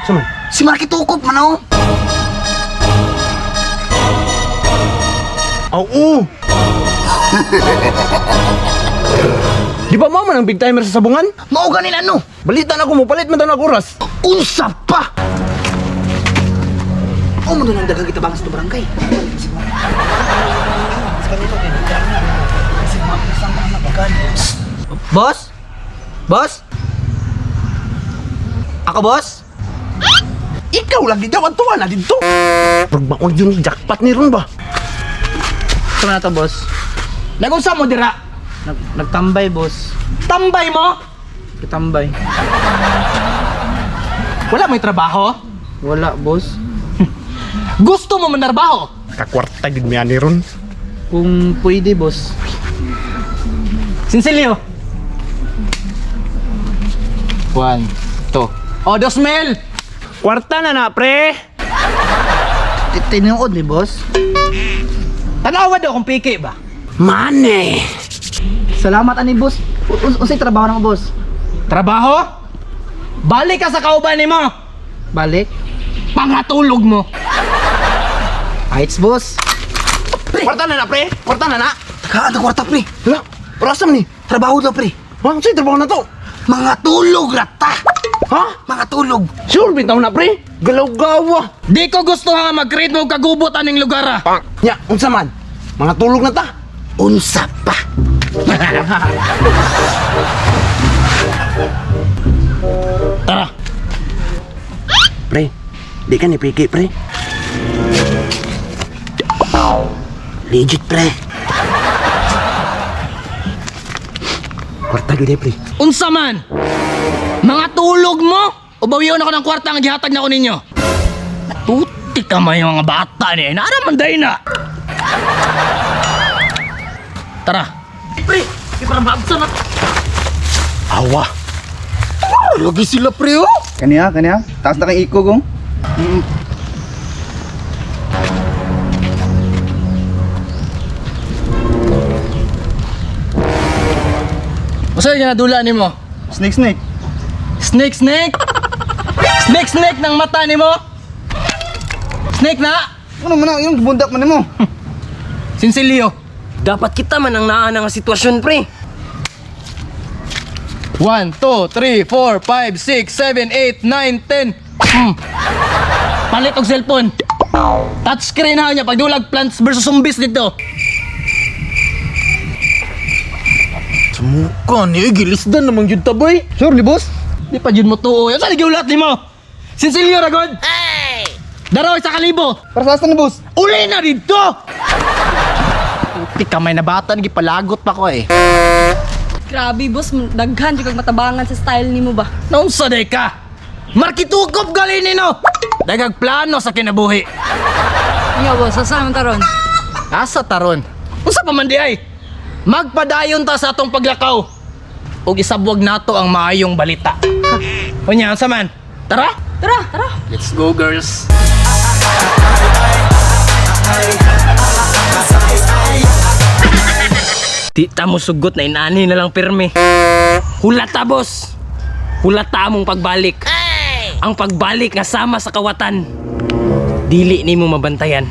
Saman? Si Markitukop man oh. Oo. Di ba mao man ang big timer sa sabungan? Mao ganin ano? Balita na ako mo palit man daw nag oras. Unsa pa? O mo nang daghang gitabang sa barangay. Boss? Boss? Ako, boss? Ikaw lagi daw ang tuwa na dito. Pag maon yun jackpot ni ron ba? Ito na to, boss. Nagunsa mo dira? Nagtambay, boss. Tambay mo? Kitambay. Wala may trabaho? Wala, boss. Gusto mo manarbaho? Kakwarta gid mi ani ron. Kung pwede, boss. Sinsilyo. One, two. O, 2,000. Kwarta na na pre. Tinuod ni boss. Tanawa daw kung piki ba? Mane. Salamat ani boss. Unsay trabaho namo, boss? Trabaho? Balik ka sa kauban nimo. Balik. Pangatulog mo. Heights, boss. Kwarta na na pre. Kwarta na na. Tagaan ang kwarta pre. Hala, rasam ni. Trabaho daw pre. Ha, unsay trabaho na to? Mga tulog rata. Ha? Mga tulog. Sure bitaw na pre. Galaw-gawa. Di ko gusto nga mag-create mo kagubot aning lugar ah. Nya, unsa man? Mga tulog na ta. Unsa pa? Tara. Pre, di ka ni piki pre. Legit pre. Kwarta gyud eh, pre. Unsa man? Mga tulog mo? O bawion ako ng kwarta nga gihatag na ko ninyo? Tuti ka may mga bata ni. Naara man day na. Tara. Pre, di para maabsa na. Awa. Lagi sila pre oh. Kaniya, kaniya. Taas na kang iko kong. Usa yung nadula nimo? Snake, snake. Snake, snake. Snake, snake ng mata nimo. Snake na. Ano man na, yung bundak man nimo. Sinsilyo. Dapat kita man ang naa na nga sitwasyon, pre. 1, 2, 3, 4, 5, 6, 7, 8, 9, 10. Palit og cellphone. Touchscreen ha niya pagdulag Plants vs Zombies dito. Sumuka ni gilisdan naman gyud ta boy. Sure, ni boss? Di pa jud mo tuo. Sa giulat nimo? Sinsilyo ra god. Hey! Daraw sa kalibo. Para sa asa ni boss? Uli na dito. Puti kamay na bata gipalagot pa ko eh. Grabe, boss. Daghan jud kag matabangan sa style nimo ba? Naunsa day ka? Markitukop gali nino. Dagag plano sa kinabuhi. Nya, boss. Asa man taron? Asa taron? Unsa pa man di ay? Magpadayon ta sa atong paglakaw. Ug isabwag nato ang maayong balita. Unya, unsa man? Tara! Tara, tara. Let's go, girls. Di ta mo sugot na inani na lang pirmi. Hulata, boss. Hulata among pagbalik. Ang pagbalik nga sama sa kawatan. Dili nimo mabantayan.